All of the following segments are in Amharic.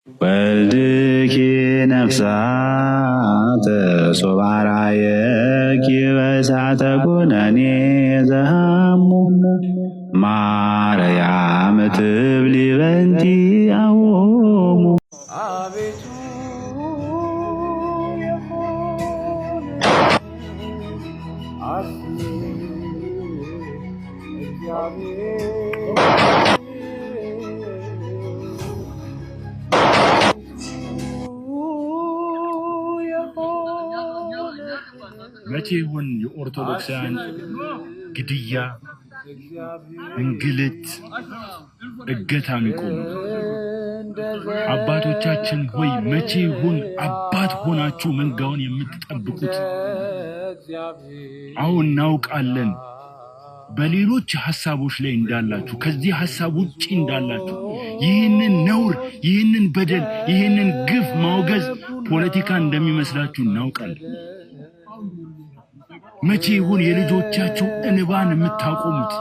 ወልድኪ ነፍሳተ ሶባራየኪ በእሳተ ኩነኔ ዘሃሙ ማርያም ትብሊ በንቲ አዎሙ። አቤቱ የሆነ አስብ እግዚአብሔር። መቼ ይሆን የኦርቶዶክሳውያን ግድያ፣ እንግልት፣ እገታ የሚቆመው? አባቶቻችን ሆይ፣ መቼ ይሆን አባት ሆናችሁ መንጋውን የምትጠብቁት? አሁን እናውቃለን በሌሎች ሀሳቦች ላይ እንዳላችሁ፣ ከዚህ ሀሳብ ውጭ እንዳላችሁ፣ ይህንን ነውር፣ ይህንን በደል፣ ይህንን ግፍ ማውገዝ ፖለቲካ እንደሚመስላችሁ እናውቃለን። መቼ ይሆን የልጆቻችሁ እንባን የምታቆሙት?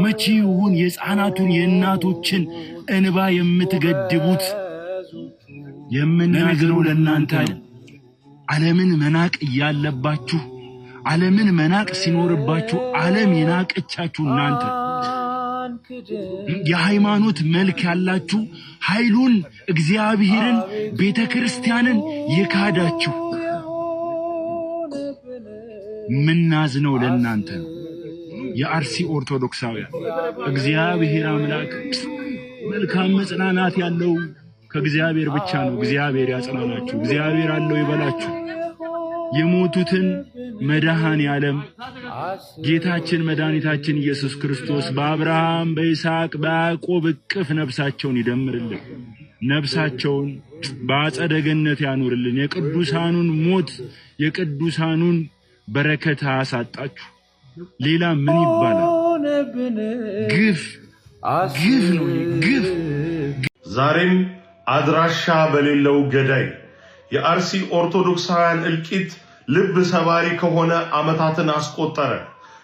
መቼ ይሆን የሕፃናቱን የእናቶችን እንባ የምትገድቡት? የምናዝነው ለእናንተ ነው። ዓለምን መናቅ እያለባችሁ፣ ዓለምን መናቅ ሲኖርባችሁ፣ ዓለም የናቀቻችሁ እናንተ፣ የሃይማኖት መልክ ያላችሁ፣ ኃይሉን እግዚአብሔርን ቤተ ክርስቲያንን የካዳችሁ፣ ምናዝነው ለእናንተ ነው። የአርሲ ኦርቶዶክሳውያን፣ እግዚአብሔር አምላክ መልካም መጽናናት ያለው ከእግዚአብሔር ብቻ ነው። እግዚአብሔር ያጽናናችሁ። እግዚአብሔር አለው ይበላችሁ። የሞቱትን መድኃኔ ዓለም ጌታችን መድኃኒታችን ኢየሱስ ክርስቶስ በአብርሃም፣ በይስሐቅ፣ በያዕቆብ እቅፍ ነፍሳቸውን ይደምርልን። ነፍሳቸውን በአጸደ ገነት ያኑርልን። የቅዱሳኑን ሞት የቅዱሳኑን በረከት አያሳጣችሁ። ሌላ ምን ይባላል? ግፍ ግፍ ነው፣ ግፍ። ዛሬም አድራሻ በሌለው ገዳይ የአርሲ ኦርቶዶክሳውያን እልቂት ልብ ሰባሪ ከሆነ ዓመታትን አስቆጠረ።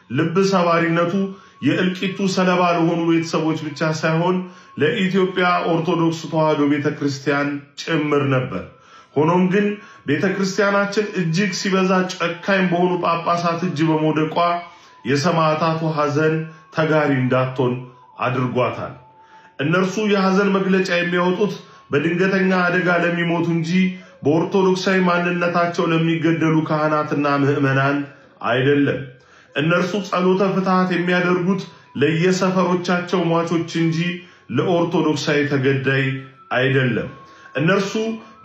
ልብ ሰባሪነቱ የእልቂቱ ሰለባ ለሆኑ ቤተሰቦች ብቻ ሳይሆን ለኢትዮጵያ ኦርቶዶክስ ተዋሕዶ ቤተ ክርስቲያን ጭምር ነበር። ሆኖም ግን ቤተ ክርስቲያናችን እጅግ ሲበዛ ጨካኝ በሆኑ ጳጳሳት እጅ በመውደቋ የሰማዕታቱ ሐዘን ተጋሪ እንዳትሆን አድርጓታል። እነርሱ የሐዘን መግለጫ የሚያወጡት በድንገተኛ አደጋ ለሚሞቱ እንጂ በኦርቶዶክሳዊ ማንነታቸው ለሚገደሉ ካህናትና ምዕመናን አይደለም። እነርሱ ጸሎተ ፍትሐት የሚያደርጉት ለየሰፈሮቻቸው ሟቾች እንጂ ለኦርቶዶክሳዊ ተገዳይ አይደለም። እነርሱ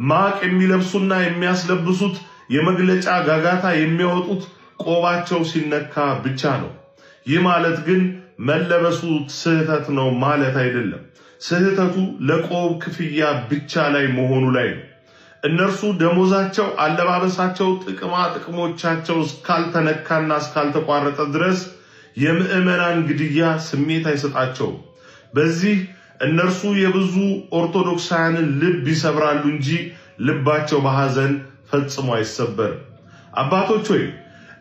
ማቅ የሚለብሱና የሚያስለብሱት፣ የመግለጫ ጋጋታ የሚያወጡት ቆባቸው ሲነካ ብቻ ነው። ይህ ማለት ግን መለበሱ ስህተት ነው ማለት አይደለም። ስህተቱ ለቆብ ክፍያ ብቻ ላይ መሆኑ ላይ ነው። እነርሱ ደሞዛቸው፣ አለባበሳቸው፣ ጥቅማ ጥቅሞቻቸው እስካልተነካና እስካልተቋረጠ ድረስ የምዕመናን ግድያ ስሜት አይሰጣቸውም። በዚህ እነርሱ የብዙ ኦርቶዶክሳውያንን ልብ ይሰብራሉ እንጂ ልባቸው በሐዘን ፈጽሞ አይሰበርም። አባቶች ሆይ፣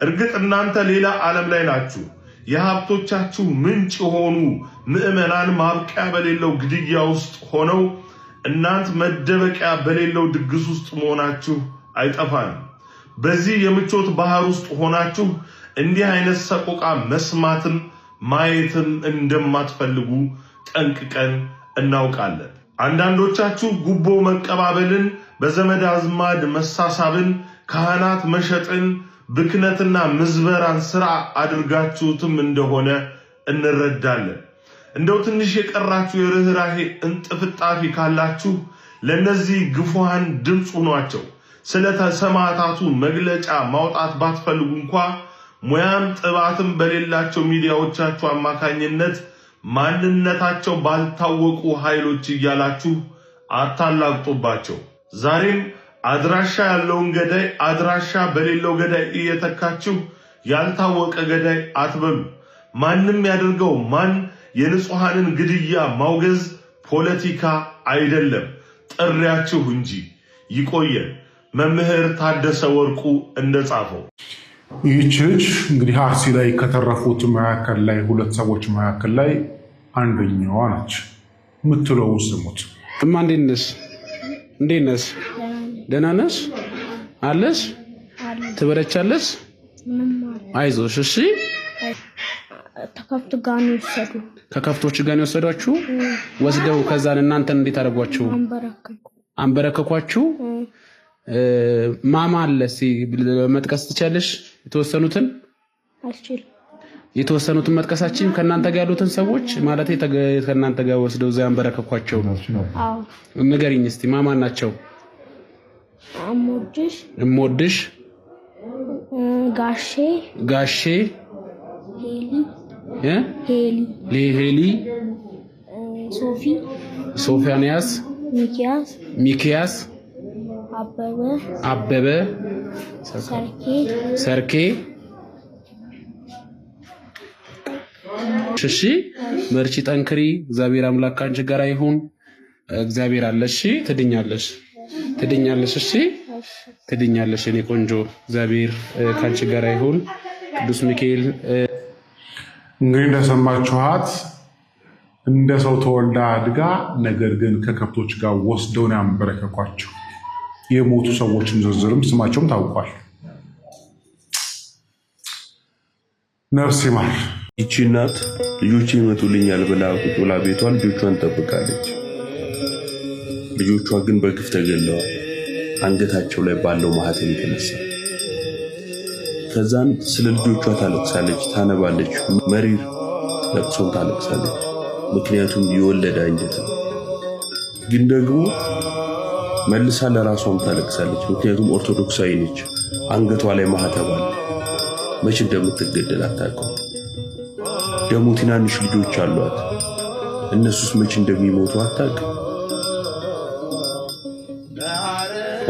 እርግጥ እናንተ ሌላ ዓለም ላይ ናችሁ። የሀብቶቻችሁ ምንጭ የሆኑ ምዕመናን ማብቂያ በሌለው ግድያ ውስጥ ሆነው እናንት መደበቂያ በሌለው ድግስ ውስጥ መሆናችሁ አይጠፋንም። በዚህ የምቾት ባህር ውስጥ ሆናችሁ እንዲህ አይነት ሰቆቃ መስማትም ማየትም እንደማትፈልጉ ጠንቅቀን እናውቃለን። አንዳንዶቻችሁ ጉቦ መቀባበልን፣ በዘመድ አዝማድ መሳሳብን፣ ካህናት መሸጥን፣ ብክነትና ምዝበራን ስራ አድርጋችሁትም እንደሆነ እንረዳለን። እንደው ትንሽ የቀራችሁ የርኅራሄ እንጥፍጣፊ ካላችሁ ለእነዚህ ግፉሃን ድምፅ ሁኗቸው። ስለ ሰማዕታቱ መግለጫ ማውጣት ባትፈልጉ እንኳ ሙያም ጥባትም በሌላቸው ሚዲያዎቻችሁ አማካኝነት ማንነታቸው ባልታወቁ ኃይሎች እያላችሁ አታላግጡባቸው። ዛሬም አድራሻ ያለውን ገዳይ አድራሻ በሌለው ገዳይ እየተካችሁ ያልታወቀ ገዳይ አትበሉ። ማንም ያድርገው ማን የንጹሐንን ግድያ ማውገዝ ፖለቲካ አይደለም፣ ጥሪያችሁ እንጂ። ይቆየን። መምህር ታደሰ ወርቁ እንደጻፈው ይህች ልጅ እንግዲህ አርሲ ላይ ከተረፉት መካከል ላይ ሁለት ሰዎች መካከል ላይ አንደኛዋ ነች። የምትለውን ስሙት። እማ እንዴት ነሽ? እንዴት ነሽ? ደህና ነሽ? አለሽ? ትበረቻለሽ? አይዞሽ። እሺ። ከከብት ጋር ነው የወሰዱ። ከከብቶች ጋር ነው የወሰዷችሁ? ወስደው ከዛን እናንተን እንዴት አደረጓችሁ? አንበረከኩ። አንበረከኳችሁ? ማማ አለ እስኪ መጥቀስ ትችያለሽ? የተወሰኑትን አልችልም። የተወሰኑትን መጥቀሳችን ከእናንተ ጋር ያሉትን ሰዎች ማለት ከእናንተ ጋር ወስደው እዛ ያንበረከኳቸው አዎ። ንገሪኝ እስቲ ማማን ናቸው? እምወድሽ፣ እምወድሽ፣ ጋሼ፣ ጋሼ፣ ሄሊ፣ እ? ሄሊ፣ ሄሊ፣ ሶፊ፣ ሶፊያንያስ፣ ሚኪያስ፣ ሚኪያስ፣ አበበ፣ አበበ፣ ሰርኬ፣ ሰርኬ። እሺ፣ በርቺ፣ ጠንክሪ። እግዚአብሔር አምላክ ከአንቺ ጋር ይሁን። እግዚአብሔር አለ። እሺ፣ ትድኛለሽ፣ ትድኛለሽ። እሺ፣ ትድኛለሽ የኔ ቆንጆ። እግዚአብሔር ከአንቺ ጋር ይሁን። ቅዱስ ሚካኤል እንግዲህ እንደሰማችኋት እንደ ሰው ተወልዳ አድጋ፣ ነገር ግን ከከብቶች ጋር ወስደው ነው ያንበረከኳቸው። የሞቱ ሰዎችም ዝርዝርም ስማቸውም ታውቋል። ነፍስ ይማር። ይቺ እናት ልጆቼ ይመጡልኛል ብላ ቁጭ ብላ ቤቷ ልጆቿን ጠብቃለች። ልጆቿ ግን በግፍ ተገለዋል፣ አንገታቸው ላይ ባለው ማህተም የተነሳ። ከዛን ስለ ልጆቿ ታለቅሳለች፣ ታነባለች፣ መሪር ለቅሶን ታለቅሳለች። ምክንያቱም የወለደ አንጀት ነው። ግን ደግሞ መልሳ ለራሷም ታለቅሳለች። ምክንያቱም ኦርቶዶክሳዊ ነች። አንገቷ ላይ ማህተብ አለ። መቼ እንደምትገደል አታውቅም። ደግሞ ትናንሽ ልጆች አሏት። እነሱስ መቼ እንደሚሞቱ አታውቅም።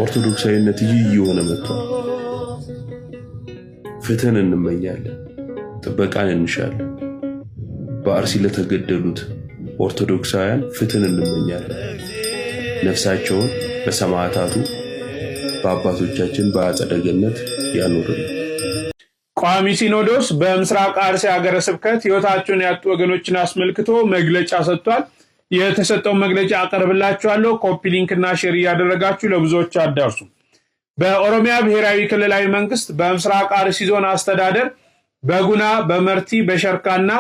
ኦርቶዶክሳዊነት ይህ እየሆነ መጥቷል። ፍትህን እንመኛለን፣ ጥበቃን እንሻለን። በአርሲ ለተገደሉት ኦርቶዶክሳውያን ፍትህን እንመኛለን። ነፍሳቸውን በሰማዕታቱ በአባቶቻችን በአጸደ ገነት ያኑርልን። ቋሚ ሲኖዶስ በምስራቅ አርሲ ሀገረ ስብከት ሕይወታቸውን ያጡ ወገኖችን አስመልክቶ መግለጫ ሰጥቷል። የተሰጠውን መግለጫ አቀርብላችኋለሁ። Copy link እና share እያደረጋችሁ ለብዙዎች አዳርሱ። በኦሮሚያ ብሔራዊ ክልላዊ መንግስት በምስራቅ አርሲ ዞን አስተዳደር በጉና፣ በመርቲ፣ በሸርካና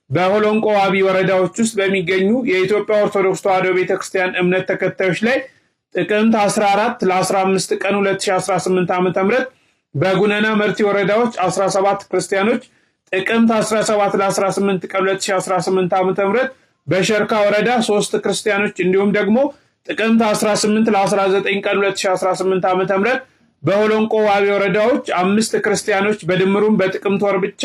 በሆሎንቆ ዋቢ ወረዳዎች ውስጥ በሚገኙ የኢትዮጵያ ኦርቶዶክስ ተዋሕዶ ቤተክርስቲያን እምነት ተከታዮች ላይ ጥቅምት 14 ለ15 ቀን 2018 ዓ.ም በጉነና መርቲ ወረዳዎች 17 ክርስቲያኖች፣ ጥቅምት 17 ለ18 ቀን 2018 ዓ.ም በሸርካ ወረዳ 3 ክርስቲያኖች እንዲሁም ደግሞ ጥቅምት 18 ለ19 ቀን 2018 ዓ.ም በሆሎንቆ ዋቢ ወረዳዎች 5 ክርስቲያኖች በድምሩም በጥቅምት ወር ብቻ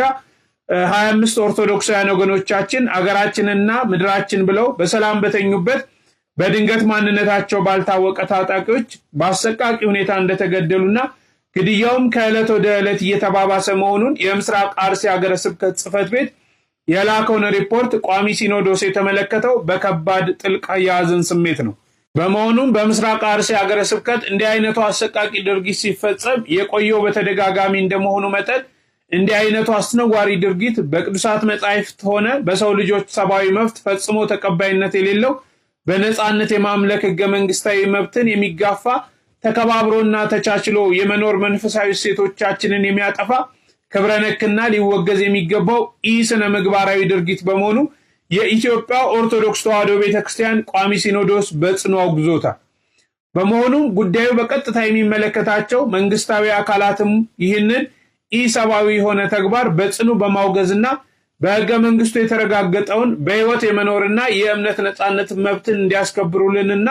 25 ኦርቶዶክሳውያን ወገኖቻችን አገራችንና ምድራችን ብለው በሰላም በተኙበት በድንገት ማንነታቸው ባልታወቀ ታጣቂዎች በአሰቃቂ ሁኔታ እንደተገደሉና ግድያውም ከዕለት ወደ ዕለት እየተባባሰ መሆኑን የምስራቅ አርሲ ሀገረ ስብከት ጽሕፈት ቤት የላከውን ሪፖርት ቋሚ ሲኖዶስ የተመለከተው በከባድ ጥልቅ የሐዘን ስሜት ነው። በመሆኑም በምስራቅ አርሲ ሀገረ ስብከት እንዲህ አይነቱ አሰቃቂ ድርጊት ሲፈጸም የቆየው በተደጋጋሚ እንደመሆኑ መጠን እንዲህ አይነቱ አስነዋሪ ድርጊት በቅዱሳት መጻሕፍት ሆነ በሰው ልጆች ሰብአዊ መብት ፈጽሞ ተቀባይነት የሌለው፣ በነፃነት የማምለክ ህገ መንግስታዊ መብትን የሚጋፋ፣ ተከባብሮና ተቻችሎ የመኖር መንፈሳዊ እሴቶቻችንን የሚያጠፋ፣ ክብረ ነክና ሊወገዝ የሚገባው ኢ ስነ ምግባራዊ ድርጊት በመሆኑ የኢትዮጵያ ኦርቶዶክስ ተዋሕዶ ቤተክርስቲያን ቋሚ ሲኖዶስ በጽኑ አውግዞታል። በመሆኑም ጉዳዩ በቀጥታ የሚመለከታቸው መንግስታዊ አካላትም ይህንን ኢሰብአዊ የሆነ ተግባር በጽኑ በማውገዝና በህገ መንግስቱ የተረጋገጠውን በህይወት የመኖርና የእምነት ነፃነት መብትን እንዲያስከብሩልንና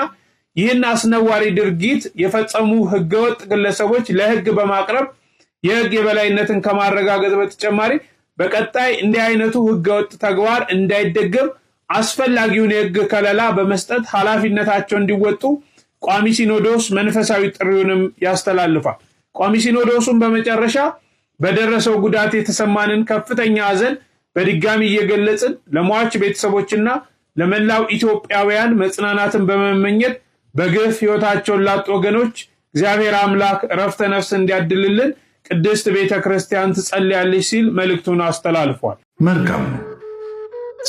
ይህን አስነዋሪ ድርጊት የፈጸሙ ህገወጥ ግለሰቦች ለህግ በማቅረብ የህግ የበላይነትን ከማረጋገጥ በተጨማሪ በቀጣይ እንዲህ አይነቱ ህገወጥ ተግባር እንዳይደገም አስፈላጊውን የህግ ከለላ በመስጠት ኃላፊነታቸው እንዲወጡ ቋሚ ሲኖዶስ መንፈሳዊ ጥሪውንም ያስተላልፋል። ቋሚ ሲኖዶሱን በመጨረሻ በደረሰው ጉዳት የተሰማንን ከፍተኛ ሐዘን በድጋሚ እየገለጽን ለሟች ቤተሰቦችና ለመላው ኢትዮጵያውያን መጽናናትን በመመኘት በግፍ ህይወታቸውን ላጡ ወገኖች እግዚአብሔር አምላክ እረፍተ ነፍስ እንዲያድልልን ቅድስት ቤተ ክርስቲያን ትጸልያለች ሲል መልእክቱን አስተላልፏል። መልካም ነው።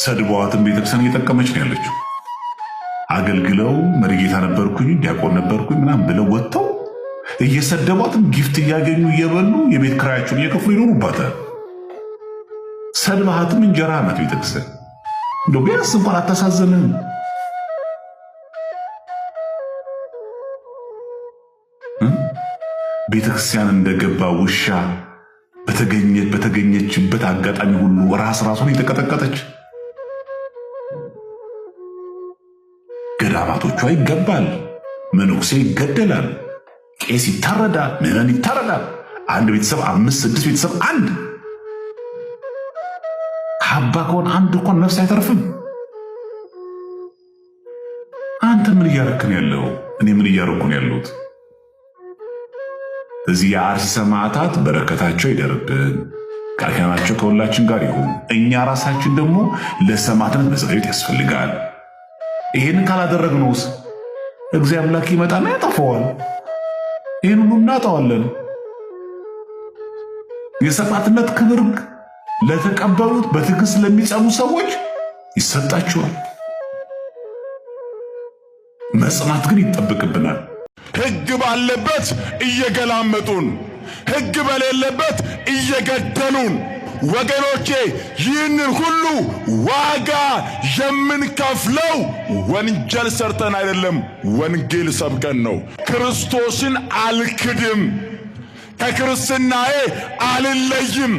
ሰድበዋትን ቤተክርስቲያን እየጠቀመች ነው ያለችው። አገልግለው መሪጌታ ነበርኩኝ ዲያቆን ነበርኩኝ ምናምን ብለው ወጥተው እየሰደቧትም gift እያገኙ እየበሉ የቤት ክራያቸውን እየከፍሉ ይኖሩባታል። ሰድባሃትም እንጀራ ናት ቤተክርስቲያን። እንደው ቢያንስ እንኳን አታሳዝንህም? ቤተክርስቲያን እንደገባ ውሻ በተገኘችበት አጋጣሚ ሁሉ ራስ ራሷን የተቀጠቀጠች ገዳማቶቿ ይገባል፣ መነኩሴ ይገደላል፣ ቄስ ይታረዳል፣ ምዕመን ይታረዳል። አንድ ቤተሰብ 5 6 ቤተሰብ አንድ ካባ ከሆነ አንድ እንኳን ነፍስ አይተርፍም። አንተ ምን እያረክን ያለው? እኔ ምን እያረኩ ነው ያለሁት? እዚህ የአርሲ ሰማዕታት በረከታቸው ይደርብን፣ ቃል ኪዳናቸው ከሁላችን ጋር ይሁን። እኛ ራሳችን ደግሞ ለሰማዕትነት መዘጋጀት ያስፈልጋል። ይህንን ካላደረግነውስ እግዚአብሔር አምላክ ይመጣና ያጠፋዋል። ይህን ሁሉ እናጠዋለን። የሰማዕትነት ክብር ለተቀበሉት በትዕግስት ለሚጸኑ ሰዎች ይሰጣቸዋል። መጽናት ግን ይጠበቅብናል። ሕግ ባለበት እየገላመጡን፣ ሕግ በሌለበት እየገደሉን። ወገኖቼ ይህንን ሁሉ ዋጋ የምንከፍለው ወንጀል ሰርተን አይደለም፣ ወንጌል ሰብከን ነው። ክርስቶስን አልክድም፣ ከክርስትናዬ አልለይም፣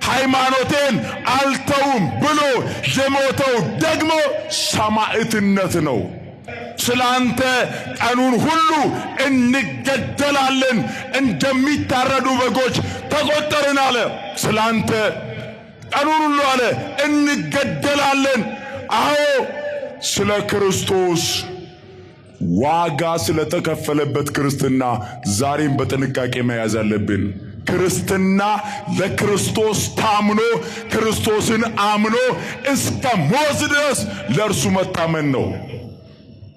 ሃይማኖቴን አልተውም ብሎ የሞተው ደግሞ ሰማዕትነት ነው። ስላንተ ቀኑን ሁሉ እንገደላለን፣ እንደሚታረዱ በጎች ተቆጠርን አለ። ስላንተ ቀኑን ሁሉ አለ እንገደላለን። አዎ ስለ ክርስቶስ ዋጋ ስለተከፈለበት ክርስትና ዛሬም በጥንቃቄ መያዝ አለብን። ክርስትና ለክርስቶስ ታምኖ ክርስቶስን አምኖ እስከ ሞት ድረስ ለእርሱ መታመን ነው።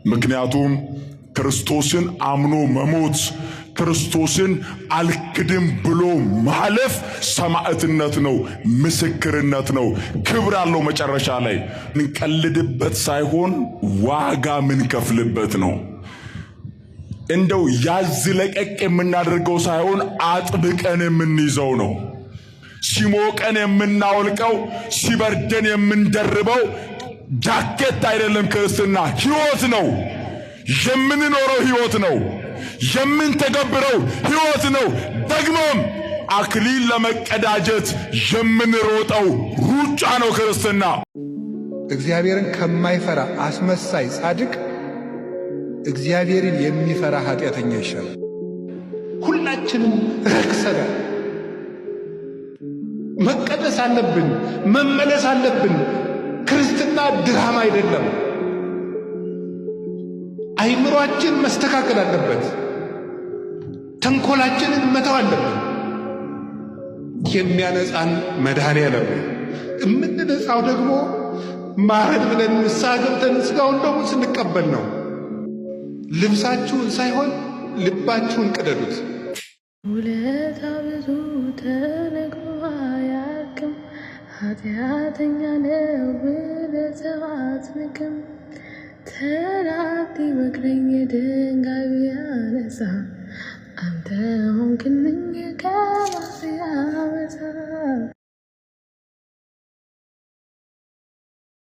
ምክንያቱም ክርስቶስን አምኖ መሞት፣ ክርስቶስን አልክድም ብሎ ማለፍ ሰማዕትነት ነው፣ ምስክርነት ነው፣ ክብር አለው። መጨረሻ ላይ እንቀልድበት ሳይሆን ዋጋ ምንከፍልበት ነው። እንደው ያዝ ለቀቅ የምናደርገው ሳይሆን አጥብቀን የምንይዘው ነው። ሲሞቀን የምናወልቀው፣ ሲበርደን የምንደርበው ጃኬት አይደለም። ክርስትና ሕይወት ነው። የምንኖረው ሕይወት ነው። የምንተገብረው ሕይወት ነው። ደግሞም አክሊል ለመቀዳጀት የምንሮጠው ሩጫ ነው ክርስትና። እግዚአብሔርን ከማይፈራ አስመሳይ ጻድቅ እግዚአብሔርን የሚፈራ ኃጢአተኛ ይሻላል። ሁላችንም ረክሰናል። መቀደስ አለብን፣ መመለስ አለብን። ክርስትና ድራማ አይደለም። አይምሯችን መስተካከል አለበት። ተንኮላችንን መተው አለብን። የሚያነጻን መድኃኔዓለም ነው። የምንነጻው ደግሞ ማረን ብለን ንስሐ ገብተን ሥጋውን ደግሞ ስንቀበል ነው። ልብሳችሁን ሳይሆን ልባችሁን ቅደዱት። ውለታ ብዙ ተነግሮ አያልቅም። ኃጢአተኛ ነው ብለህ ሰው አትንቅም። ጠላት ቢመክረኝ ድንጋይ ቢያነሳ አንተ ሆንክልኝ ከራሴ አበሳ።